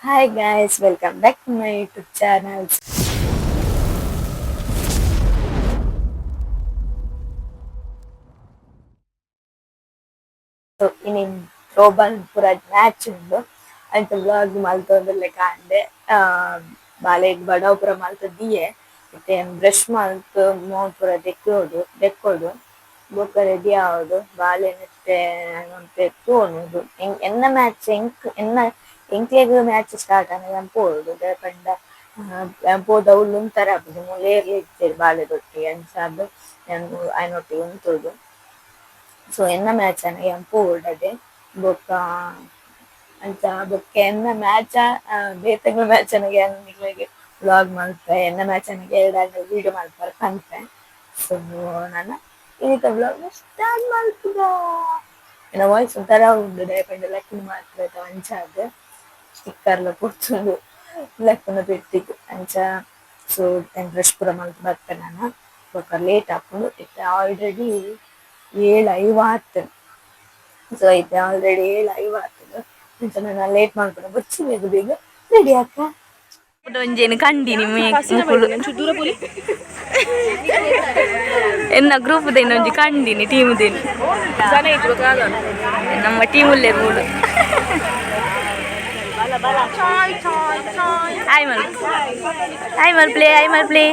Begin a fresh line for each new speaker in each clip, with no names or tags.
Hi guys, welcome back to my YouTube channel. So ಇನಿ throwball ಪೂರ match ಉಂಡು. ಅಂಚ ವ್ಲಾಗ್ ಮಲ್ತೊಂದುಲ್ಲೆ ಕಾಂಡೆ. ಬಾಲೆಗ್ ಬಡವು ಪೂರ ಮಲ್ತ್ ದಿಯೆ. ಇತ್ತೆ ಬ್ರಷ್ ಮಲ್ತ್ ಮೋನೆ ಪೂರ ದೆಕ್ಕೊಡು ದೆಕ್ಕೊಡು ಬೊಕ ರೆಡಿ ಆವೊಡು. ಬಾಲೆನ್ ಇತ್ತೆ ಒಂತೆ ತೂವೊನೊಡು. ಎನ್ನ ಮ್ಯಾಚ್ ಎಂಕ್ ಎನ್ನ ಎಂಕ್ಲೆಗ್ ಮ್ಯಾಚ್ ಸ್ಟಾರ್ಟ್ ಆಂಡ ಯಾನ್ ಪೋವೊಡು. ದಾಯೆ ಪಂಡ ಯಾನ್ ಪೋದು ಅವ್ಲು ಉಂತರ ಆಪುಜಿ. ಮೂಲು ಏರ್ಲ ಇಜ್ಜೆರ್ ಬಾಲೆದೊಟ್ಟಿಗೆ, ಅಂಚಾದ್ ಯಾನ್ ಆಯನೊಟ್ಟಿಗೆ ಉಂತೊಡು. ಸೊ ಎನ್ನ ಮ್ಯಾಚ್ ಆಂಡ ಯಾನ್ ಪೋವೊಡು ಅಡೆ. ಬೊಕ ಅಂಚ ಬೊಕ್ಕ ಎನ್ನ ಮ್ಯಾಚ ಬೇತೆಗ್ಲ ಮ್ಯಾಚ್ ಆನಗ ಯಾನ್ ನಿಕ್ಲೆಗ್ ವ್ಲಾಗ್ ಮಲ್ಪೆ. ಎನ್ನ ಮ್ಯಾಚ್ ಆನಗ ಏರ್ಡಾಂಡ ವೀಡಿಯೋ ಮಲ್ಪರೆ ಪನ್ಪೆ. ಸೊ ನನ ಇನಿತ ವ್ಲಾಗ್ ಸ್ಟಾರ್ಟ್ ಮಲ್ಪುಗ. ಎನ್ನ ವಾಯ್ಸ್ ಒಂಥರ ಉಂಡು, ದಾಯೆ ಪಂಡ ಲಕ್ಕುನ ಮಾತ್ರ ಅಂಚಾದ್ ಸ್ಟಿಕ್ಕರ್ಲ ಪೊರ್ತುಂಡು ಲಕ್ಕುನ ಪೆಟ್ಟಿಗ್ ಅಂಚ. ಸೊ ಯಾನ್ ಬ್ರಷ್ ಪೂರ ಮಲ್ತ್ ಬರ್ಪೆ ನನ, ಬೊಕ ಲೇಟ್ ಆಪುಂಡು. ಇತ್ತೆ ಆಲ್ರೆಡಿ 7:50 ಆತ್ಂಡ್. ಸೊ ಇತ್ತೆ ಆಲ್ರೆಡಿ 7:50 ಆತ್ಂಡ್. ಅಂಚ ನನ ಲೇಟ್ ಮಲ್ಪುನ ಬೊರ್ಚಿ, ಬೇಗ ಬೇಗ ರೆಡಿ ಆಕ.
ಒಂಜೇನು ಕಂಡಿನಿ ಮುಕುಲು ಎನ್ನ ಗ್ರೂಪ್ ದೇನ ಒಂಜಿ ಕಂಡಿನಿ ಟೀಮ್ ದೇನು ನಮ್ಮ ಟೀಮ್ ಉಲ್ಲೇರು ಮೂಲು. ಹಾಯ್ ಮಲ್, ಹಾಯ್ ಮಲ್ ಪ್ಲೇ, ಹಾಯ್ ಮಲ್ ಪ್ಲೇ.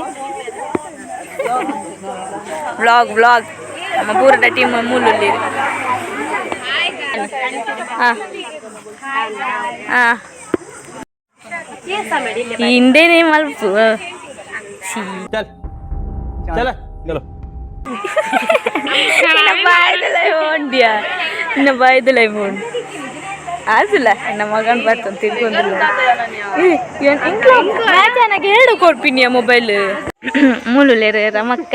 Vlog vlog. ನಮ್ಮ ಪೂರದ ಟೀಮ್ ಮೂಲು ಉಲ್ಲೇರು. ಹಾಂ ಹಾಂ, ಹಿಂದೆನೇ ಮಲ್ಪು.
चल चल चलो.
ನಿನ್ನ ಬಾಯ್ದಲ್ಲ ಉಂಡ್ಯಾ, ನಿನ್ನ ಬಾಯ್ದಲ್ಲ ಉಂಡು ಆಸುಲ್ಲ. ನನ್ನ ಮಗನ್ ಬರ್ತಾನೆ ತಿಳ್ಕೊಂಡಿಲ್ಲ. ಮ್ಯಾಚ್ ಅನ್ನಾಗ ಎರಡು ಕೊಡ್ಪಿನಿಯ ಮೊಬೈಲ್. ಮುಳುಲೇರು ರಮಕ್ಕ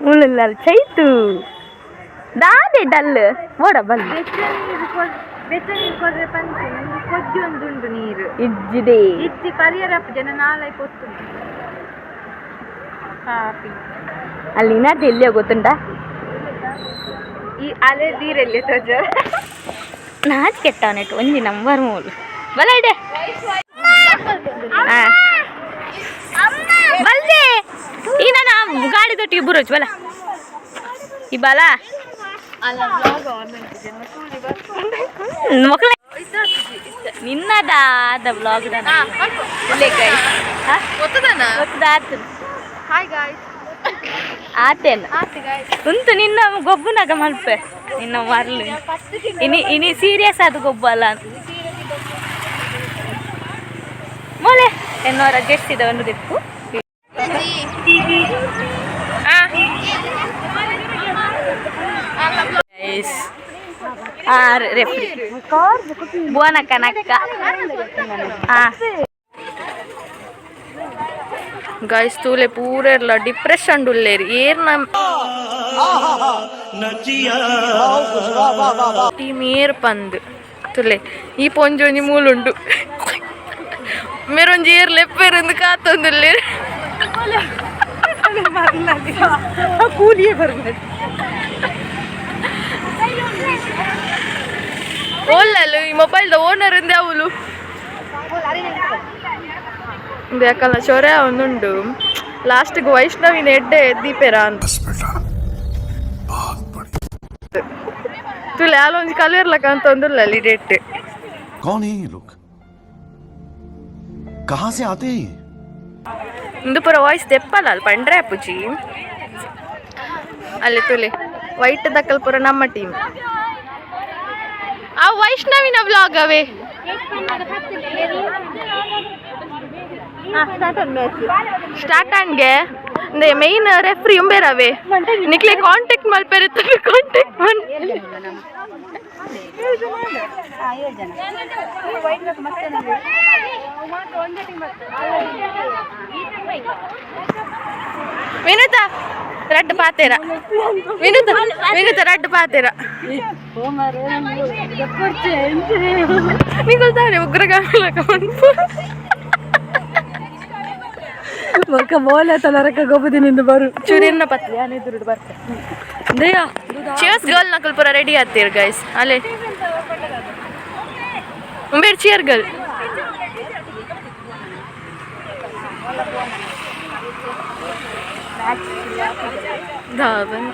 ಮುಳುಲ್ಲ. ಚೈತು ದಾದೆ ಡಲ್ ಓಡ ಬಲ್.
ಬೆಚ್ಚ ನೀರು ಕೊರ್ರೆ ಪಂತೆ ಕೊಜ್ಜಿ ಒಂದುಂಡು ನೀರು.
ಇಜ್ಜಿದೆ.
ಇತ್ತಿ ಪರಿಯರ ಜನ ನಾಲೈ ಪೊತ್ತು ಕಾಫಿ.
ಅಲ್ಲಿ ನಾಟಿ ಎಲ್ಲಿಯೋ ಗೊತ್ತುಂಟಾ?
ಈ ಅಲೆ ನೀರಲ್ಲಿ ತೋಜ.
ನಾಚ್ ಕೆಟ್ಟವನೆಟ್ಟು ಒಂಜಿ ನಂಬರ್ ಮೂಲು ಬಲ ಇಡೆ. ಹಾ ಬಲ್ದೆ, ಈ ನಾನು ಗಾಡಿ ತೊಟ್ಟಿಗೆ ಬುರೋಚ್ ಬಲ ಈ ಬಲ ಮಕ್ಕಳ ನಿನ್ನದ ಆದ ಬ್ಲಾಗ್. ಗೊತ್ತದಾತು.
Hi guys.
ಆತೇನ?
ಆತೆ ಗಾಯ್ಸ್.
ಉಂತು, ನಿನ್ನ ಗೊಬ್ಬುನಾಗ ಮಲ್ಪೆ ನಿನ್ನ ಮರ್ಲು. ಇನಿ ಇನಿ ಸೀರಿಯಸ್ ಅದು ಗೊಬ್ಬು ಅಲ್ಲ. ಮೋಲೆ ಎನ್ನೋರ ಜೆರ್ಸಿದ ಒಂದು ದಿಕ್ಕು. ರೆಫ್ರಿ ಬುವನಕ್ಕ ನಕ್ಕ. ಹಾ.
ಗಾಯ್ಸ್, ತೂಲೆ ಪೂರೆರ್ಲ ಡಿಪ್ರೆಷನ್ ಉಲ್ಲೇರಿ. ಏರ್ನ ಟೀಮ್ ಏರ್ ಪಂದ್ ತುಲೆ. ಈ ಪೊಂಜೊಂಜಿ ಮೂಲುಂಡು, ಮೇರೊಂಜಿ ಏರ್ ಲೆಪ್ಪೇರಂದು ಕಾತೊಂದುಲ್ಲೇರು.
ಕೂಲಿಯೇ ಬರ್ಬೇಕು.
ಓಲ್ಲಲ್ಲ ಈ ಮೊಬೈಲ್ದ ಓನರ್ ಇಂದೆ ಅವಳು. ಯಾಕಲ್ಲ ಚೊರೆ ಒಂದುಂಡು. ಲಾಸ್ಟ್ಗೆ ವೈಷ್ಣವಿನ ಎಡ್ಡೆ ದೀಪೇರ ಅಂತ ತುಲೆ. ಅಲ್ಲೊಂಜಿ ಕಲ್ವೇರ್ಲಕ್ಕ ಅಂತ ಒಂದುಲ್ಲ ಅಲ್ಲಿ ಡೇಟ್.
कौन है ये लोग? कहां से आते हैं ये?
ಇಂದು ಪೂರ ವಾಯ್ಸ್ ದೆಪ್ಪಲ್ಲ ಅಲ್ಲಿ ಪಂಡ್ರೆ ಅಪ್ಪುಜಿ. ಅಲ್ಲಿ ತುಲೆ, ವೈಟ್ ದಕ್ಕಲ್ ಪೂರ ನಮ್ಮ ಟೀಮ್. ಆ ವೈಷ್ಣವಿನ ವ್ಲಾಗ್ ಅವೇ. ಸ್ಟಾರ್ಟ್ ಆನ್ಗೆ ಮೈನ್ ರೆಫ್ರಿ ಉಂಬೇರವೇ. ನಿಕ್ಲೆ ಕಾಂಟ್ಯಾಕ್ಟ್ ಮಲ್ಪೆರೆ, ಕಾಂಟ್ಯಾಕ್ಟ್ ಮಲ್. ವಿನುತ ರಡ್ಡು ಪಾತೇರ, ವಿನುತ ವಿನುತ ರಡ್ಡು ಪಾತೇರ. ನಿಂಗೊಳ್ತಾನೆ ಉಗ್ರಗಾಮಿ ಮನ್ಪು.
ಬೊಕ್ಕ ಮೋಲೆ ತಲರಕ ಗೊಬ್ಬದಿನಿಂದ ಬರು.
ಚೂರಿನ ಪತ್ಲಿ ಆನೆ ದುರುಡು ಬರ್ತೆ. ಚೇರ್ಸ್ ಗರ್ಲ್ ನಕಲ್ ಪೂರ ರೆಡಿ ಆಗ್ತೀರ್ ಗೈಸ್. ಅಲ್ಲೇ ಉಂಬೇರ್ ಚಿಯರ್ ಗರ್ಲ್. ದಾದನ್.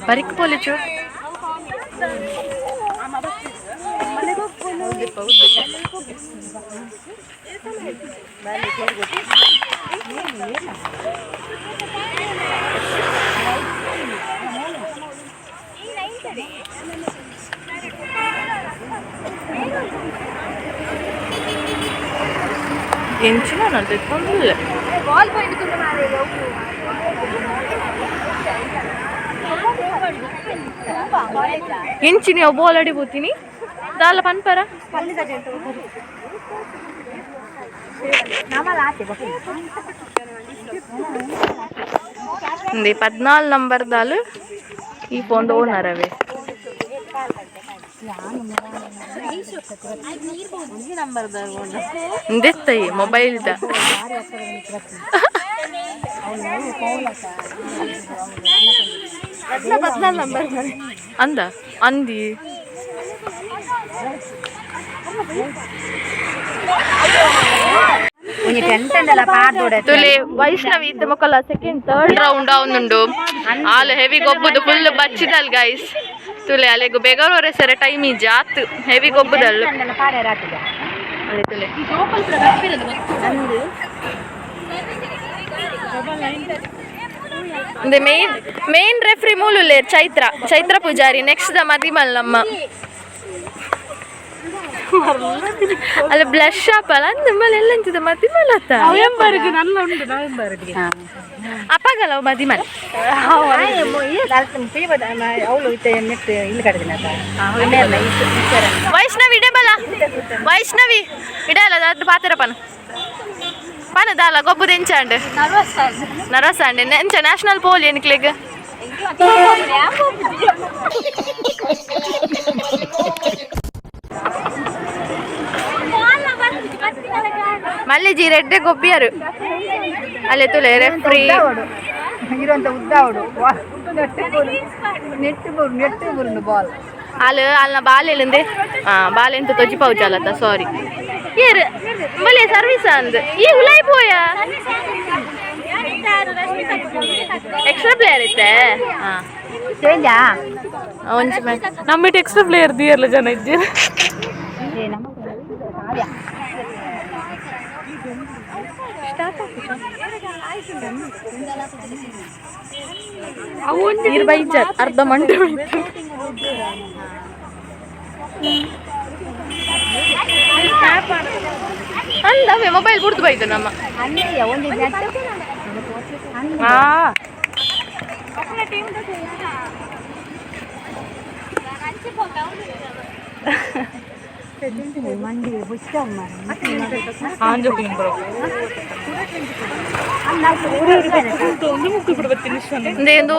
ಬರಿಕ್ ಪೋಲಿಚು. ಎಂಚಿನ ತೆಕ್ಕೊಂದಿಲ್ಲ. ಎಂಚಿನಿ ಅವು ಬಾಲ್ ಅಡಿಬೋತೀನಿ ದಾಲ ಪನ್ಪರ. ఉంది 14 ನಂಬರ್ ದಾಲು ಈ ಫೋನ್ ಓನರ್ ಅವೇ. ಇಂದೆತ್ತೈ ಮೊಬೈಲ್ the. ಅಂದ ಅಂದಿ ತುಲೆ ವೈಷ್ಣವಿ ಇತ್ತ ಮೊಕಲ second third round ಅವನುಂಡು ಆಲ್ ಹೆವಿ ಗೊಬ್ಬುದು ಫುಲ್ ಬಚ್ಚಿದಲ್ ಗೈಸ್. ತುಲೆ ಅಲೆಗು ಬೇಗರೋರೆ ಸರ ಟೈಮ್ ಈ ಜಾತ್ ಹೆವಿ ಗೊಬ್ಬುದಲ್ ಅಲೆ ತುಲೆ. The main main referee ಮೂಲುಲೆ ಚೈತ್ರ ಚೈತ್ರ ಪೂಜಾರಿ ನೆಕ್ಸ್ಟ್ the ಮದಿಮಲ್ ನಮ್ಮ ಅಲ್ಲ ಬ್ಲಶ್ ಆಪಲ್ಲ ಅಂದ ಮೇಲೆ ಎಲ್ಲ ಅಂತಿದ ಮದಿಮಲ್ ಅತ್ತ ಅಪ್ಪಗಲ್ಲ ಮದಿಮಲ್. ವೈಷ್ಣವಿ ಇಡೇ ಬಲ ವೈಷ್ಣವಿ ಇಡಲ್ಲ ಅದು ಪಾತ್ರ ಪನ ಪನ ದಾಲ ಗೊಬ್ಬುದು ಎಂಚಾಂಡ್ ನರ್ವಸ್ ಆಂಡ್ ಎಂಚ ನ್ಯಾಷನಲ್ ಪೋಲಿ ಎನ್ಕ್ಲೆಗ್. ಮಲ್ಲಿಜಿ ರೆಡ್ಡೆ ಗೊಬ್ಬಿಯರು ಅಲ್ಲೇ ತುಲೆ ರೆಫ್ರಿ ಅಲ್ಲ ಅಲ್ಲ ಬಾಲ್ ಎಲ್ಲಿಂದೆ ಬಾಲ್ ಎಂತ ತೊಜಿ ಪೌಜಾಲತ್ತ ಸಾರಿ ಏರು ಬಲೆ ಸರ್ವಿಸ್ ಅಂದ್ ಈ ಉಲಾಯ್ ಪೋಯ ಎಕ್ಸ್ಟ್ರಾ ಪ್ಲೇಯರ್ ಇತ್ತೆ. ಒಂಜಿ
ನಮ್ಮಿಟ್ ಎಕ್ಸ್ಟ್ರಾ ಪ್ಲೇಯರ್ ದಿಯರ್ಲ ಜನ ಇದ್ದೀರ.
ನೀರು ಬೈಜಾರ್ ಅರ್ಧ ಮಂಡೆ ಹೋಯ್ತು. ಅಂದವೇ ಮೊಬೈಲ್ ಬುಡ್ದು ಬೈದು ನಮ್ಮ. ಇಂದು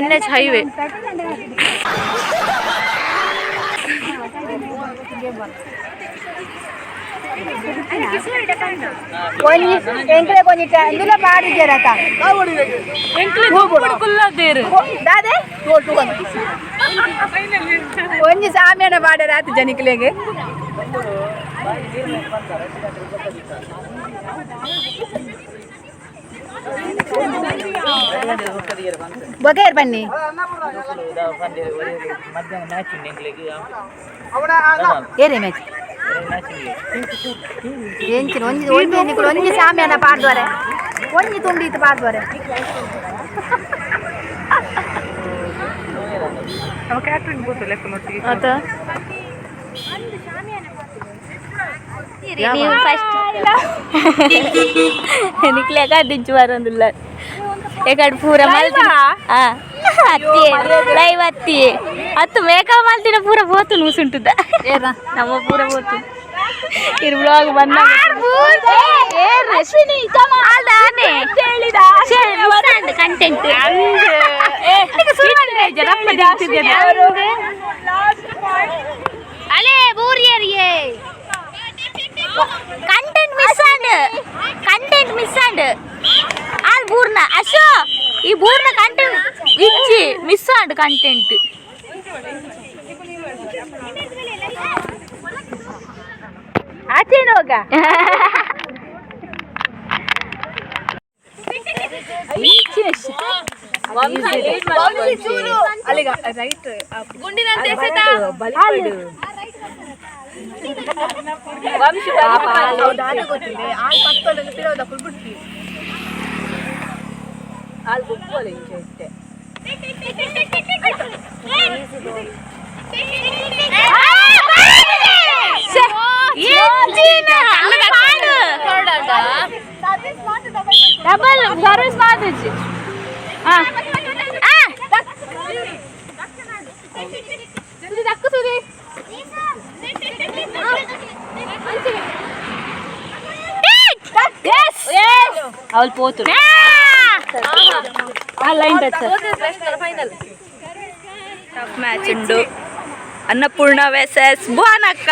NH highway.
ಒಂಜಿ ಸಾಮ್ಯಾನ ಪಾಡ್ಯಾರ ಆತು ಜನಿಕ್ಲೆಗ್. ಬೊಗೇರ್ ಬನ್ನಿ. ಏರೇ ಮ್ಯಾಚ್ ಎಂಚಿನ ಒಂಜಿ ಒಂಜಿ ನಿಕುಲು ಒಂಜಿ ಸಾಮ್ಯಾನ ಪಾಡ್ದವರೆ ಒಂಜಿ ತುಂಡು ಇತ್ತು ಪಾಡ್ದವರೆ.
ಆತ
ನೀವು ಫಸ್ಟ್ ನಿಕ್ಲೆ ದಿಂಚು ಬರೋದಿಲ್ಲ ಏಕಡ್ ಪೂರ ಮಲ್ತಿ.
ಅತ್ತಿ ಲೈವ್ ಅತ್ತಿ ಅತ್ತು ಮೇಕಪ್ ಮಾಡ್ತಿನ ಪೂರ ಬೋತು ನೂಸುಂಟುದ ನಮ್ಮ ಪೂರ ಬೋತು ಇರ್ ಬ್ಲಾಗ್ ಬಂದ ಕಂಟೆಂಟ್
ಅಲೇ ಬೂರಿಯರಿಯೇ
content miss and content miss and all ಬೂರ್ನ ಅಶೋ ಈ ಬೂರ್ನ ಕಂಟೆಂಟ್ ಇಜ್ಜಿ ಮಿಸ್ ಆಂಡ್ ಕಂಟೆಂಟ್ ಆಚೆ ಹೋಗ ಡಬಲ್ ಸರ್ವಿಸ್ ಮಾತುಜಿ
ಅವಳು ಪೋತು
ಟಫ್ ಮ್ಯಾಚ್ ಉಂಡು ಅನ್ನಪೂರ್ಣ ವೆಸಸ್ ಭುವನಕ್ಕ.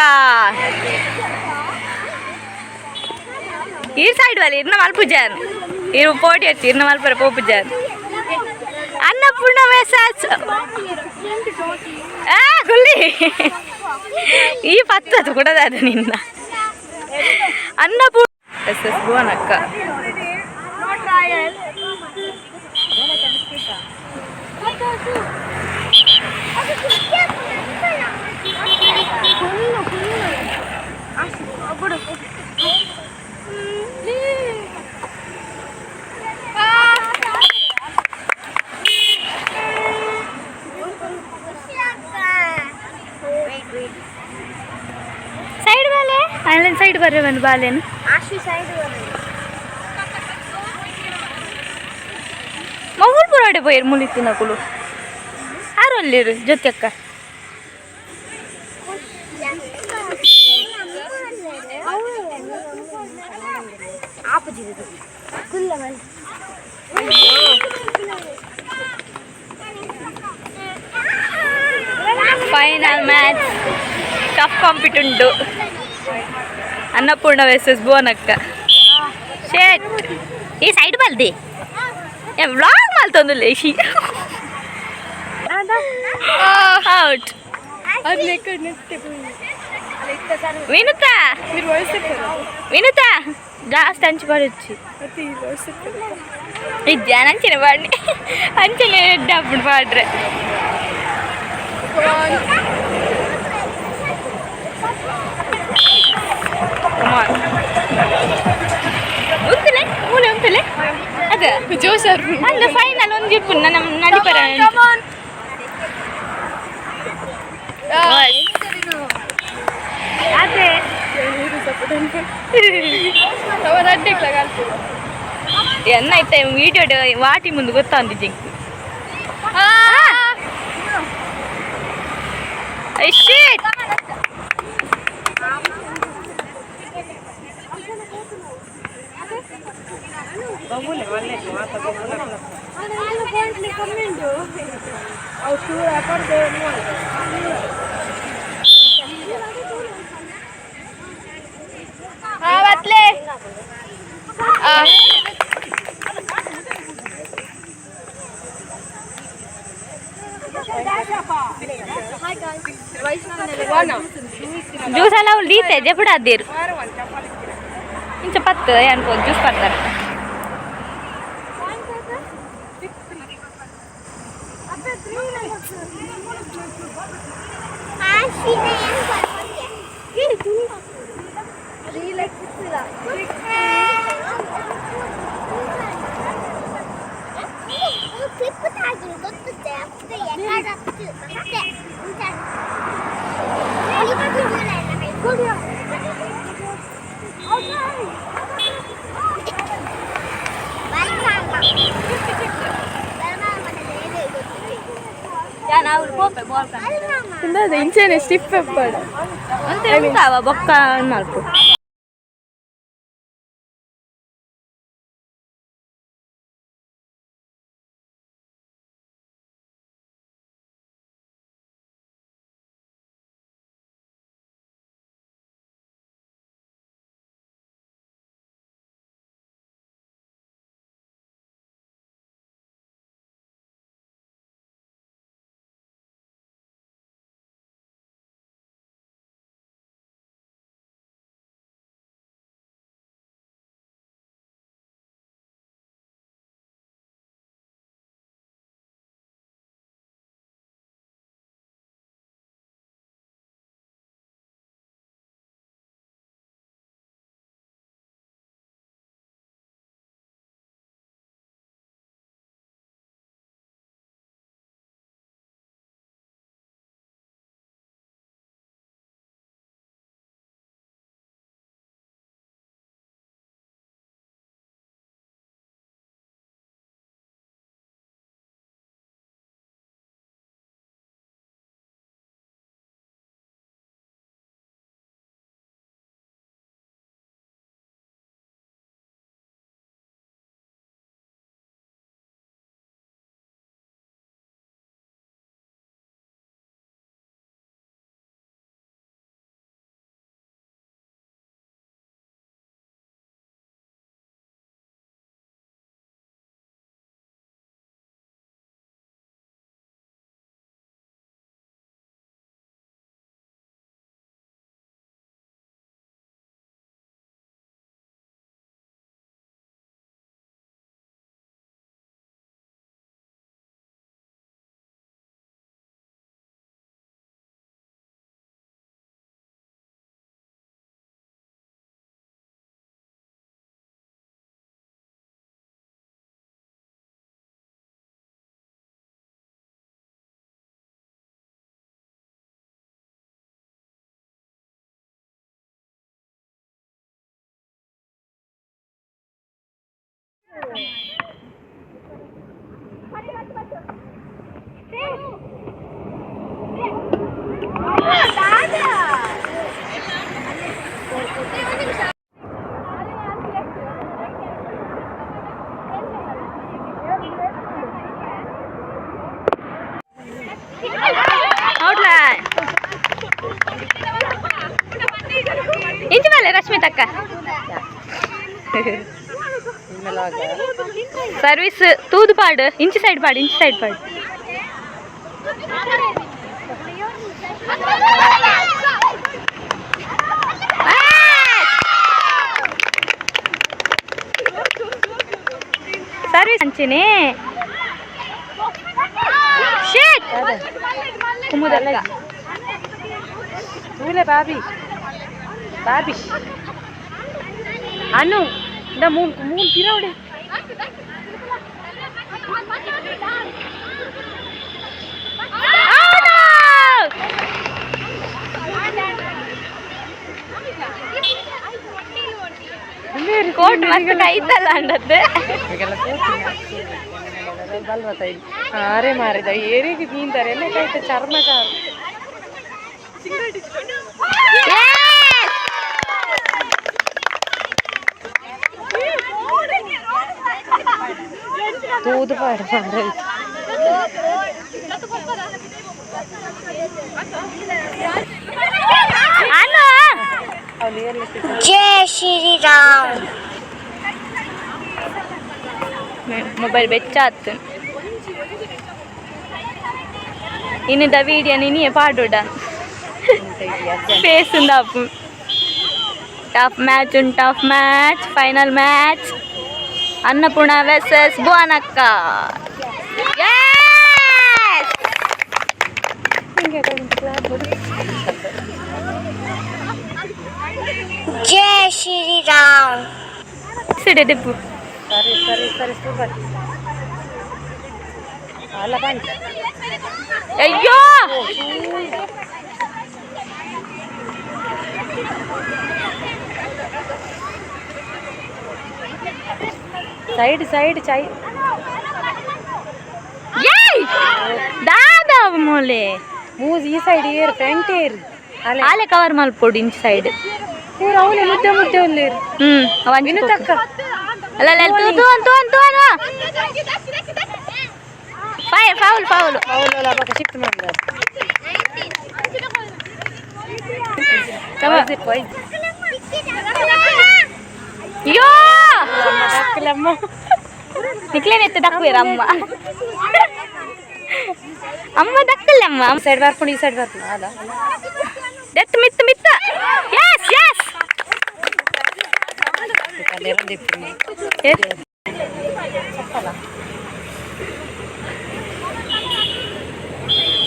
ಈ ಸೈಡ್ ವಲ್ಲಿ ಇರ್ನ ಮಲ್ಪುಜಾನ್ ಇರು ಪೋಟಿ ಹಚ್ಚಿ ಇರ್ನ ಮಲ್ಪರ ಪೋಪುಜಾನ್ ಅನ್ನಪೂರ್ಣ ವೆಸಸ್ ಆ ಗುಲ್ಲಿ ಈ ಪತ್ತದು ಕೂಡ ಅದು ನಿನ್ನ ಅನ್ನಪೂರ್ಣ ವೆಸಸ್ ಭುವನಕ್ಕ. ಸೈಡ್ ಬಾಲೆ ಆನ್ಲೈನ್ ಸೈಡ್ ಬರ್ರೆ ಬಂದು ಬಾಲೇನು ಮಗೂರು ಪುರಾಡೆ ಪೋಯಿರು ಮುಲಿತ್ತಿನಕುಲು ಆರೊಲ್ಲಿರು ಜೊತೆಕ್ಕ. ಫೈನಲ್ ಮ್ಯಾಚ್ ಟಫ್ ಕಾಂಪಿಟ್ ಉಂಟು ಅನ್ನಪೂರ್ಣ ವೆಸಸ್ ಭುವನಕ್ಕ. ಶೇಟ್ ಈ ಸೈಡ್ ಬಲ್ದಿ ಏ ವ್ಲಾಗ್ ಮಲ್ತೊಂದುಲ್ಲೆ ಔಟ್. ವಿನುತಾ ವಿನುತಾ ಜಾಸ್ತಿ ಅಂಚು ಪಡೊಚ್ಚಿ ಇಜ್ಜಾನ ಅಂಚನೆ ಪಾಡ್ನಿ ಅಂಚನೆ ಎಡ್ಡೆ ಆಪುಂಡು ಪಾಡ್ರೆ. Come on. ಉಂತುಲೆ ಮೂಲೆ ಉಂತುಲೆ ಅದ
ಜೋಶ್.
ಅಂದ ಫೈನಲ್ ಒಂದು ಇಪ್ಪು ನನ್ನ ನಡಿಪರ. ಅದೇ ಎನ್ನ ಇತ್ತ ವಿಡಿಯೋ ವಾಟಿ ಮುಂದೆ ಗೊತ್ತಾಂದಿ ಜಿಂಕ್. Shit.
ಬತ್ಲೆ.
ಜ್ಯೂಸ್ ಎಲ್ಲ ಅವ್ಳು ದೀತೆ ಜಪುಡ ಅದ್ದೇರು ಇಂಚ ಪತ್ತು ಅನ್ಕೋ ಜ್ಯೂಸ್ ಪಡ್ತಾರೆ.
ಇಂಚೆನೆ ಸ್ಟಿಫ್ ಪೆಪ್ಪರ್.
ಅಂತೆ ಉಂಟಾವ ಬೊಕ್ಕ ಮಲ್ಪು. ರಶ್ಮಿತಕ್ಕ ಸರ್ವಿಸ್ ತೂದು ಪಾಡು, ಇಂಚಿ ಸೈಡ್ ಪಾಡು, ಇಂಚಿ ಸೈಡ್ ಪಾಡು. ಸರ್ವಿಸ್ ಅಂಚಿನಿ ಶೇಟ್ ಕುಮುದಕ್ಕ
ತೂಲೆ ಬಾಬಿ ಬಾಬಿ ಅನು ಇಂದ ಮೂನ್ ಮೂನ್ ಪಿರವಡೆ.
ಕೋಟ್ ಮಸ್ತ್ ಕೈತಲ್ಲ ಅಂಡದ್ದು.
ಆರೆ ಮಾರಿದ ಏರಿಗೆ ನೀಂದರೆ ಎಲ್ಲ ಕೈತ ಚರ್ಮಕಾರ. ತೂದು ಪಾಡು ಮಾರ.
ಜೈ ಶ್ರೀರಾಮ್.
ಮೊಬೈಲ್ ಬೆಚ್ಚ ಆತು. ಇನ್ನಿದ ವೀಡಿಯೋ ನಿನಿಯೇ ಪಾಡುಡ ಫೇಸ್ ಉಂದಾಪು. ಟಫ್ ಮ್ಯಾಚ್ ಉಂಟು, tough match, final match. Annapurna versus ಭುವನಕ್ಕ.
ಜೈ ಶ್ರೀರಾಮ್.
ಸಿಡೆ ದಿಪ್ಪು.
ಸರಿ ಸರಿ ಸರಿ ಸೂಪರ್ ಅಲ್ಲ ಬನ್ನಿ.
ಅಯ್ಯೋ
ಸೈಡ್ ಸೈಡ್ ಚೈ.
ಏಯ್ ದಾದ. ಮೋಲೆ.
ಮೂಸ್ ಈ ಸೈಡ್ ಏರ್ ಫ್ರಂಟ್ ಏರ್.
ಆಲೆ ಕವರ್ ಮಲ್ಪೊಡು ಇಂಚ್ ಸೈಡ್.
ಪೂರ ಅವಳೆ ಮುದ್ದೆ ಮುದ್ದೆ ಉಲ್ಲೇರು. ವಿನುತಕ್ಕ.
ಅಲ್ಲ ಅಲ್ಲ, ತೂ ತೂ ತೂ ತೂ. Five foul foul.
ಅವಳೆಲ್ಲ ಬಕ ಶಿಫ್ಟ್ ಮಾಡಿದ್ದಾರೆ.
ಅಯ್ಯೋ.
ದಕ್ಕಲಮ್ಮ.
ನಿಕ್ಲೇನೆತ್ತೆ ದಕ್ಕುವೇರ ಅಮ್ಮ ಅಮ್ಮ ದಕ್ಕಲ್ಲಮ್ಮ.
ಈ ಸೈಡ್ ಬರ್ಕೊಂಡು ಈ ಸೈಡ್ ಬರ್ಕೊಂಡು ಅಲ್ಲ.
ಡೆತ್ ಮಿತ್ ಮಿತ್ತ, ಎಸ್ ಎಸ್.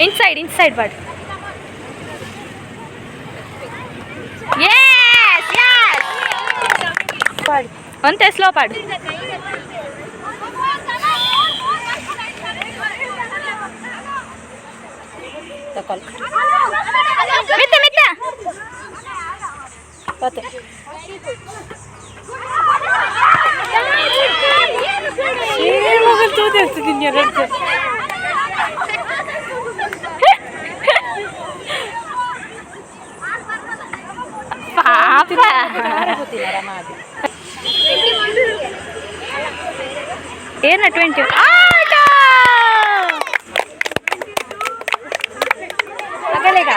ಇನ್ಸೈಡ್ ಇನ್ಸೈಡ್ ಪಾಡು. ಎಸ್ ಎಸ್, ಒಂತೆ ಸ್ಲೋ ಪಾಡು. ಮಿತ್ತ ಮಿತ್ತ.
ಮಗಲ್ ತೂದೆಲ್ತಿದ್ದೀನಿ ಎರಡು.
ಪಾಪ. ಏನ 20 ಆಟ.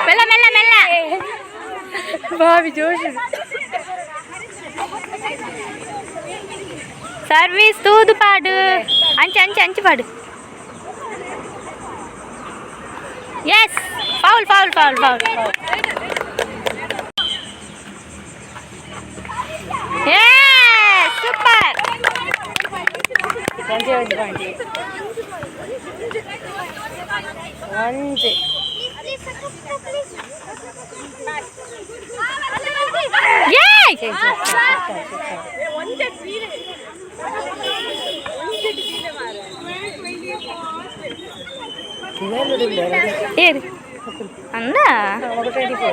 ಮೆಲ್ಲ ಮೆಲ್ಲ ಮೆಲ್ಲ.
ಬಾವಿ ಜೋಶ್.
ಸರ್ವಿಸ್ ತೂದು ಪಾಡು. ಅಂಚೆ ಅಂಚೆ ಅಂಚೆ ಪಾಡು. Yes, foul foul foul foul. Yes, super.
ಒಂಜೆ ಒಂಜಿ ಬಂಡಿ ಒಂಜೆ.
ಏಯ್. ಏರಿ ಅಂದ.
24.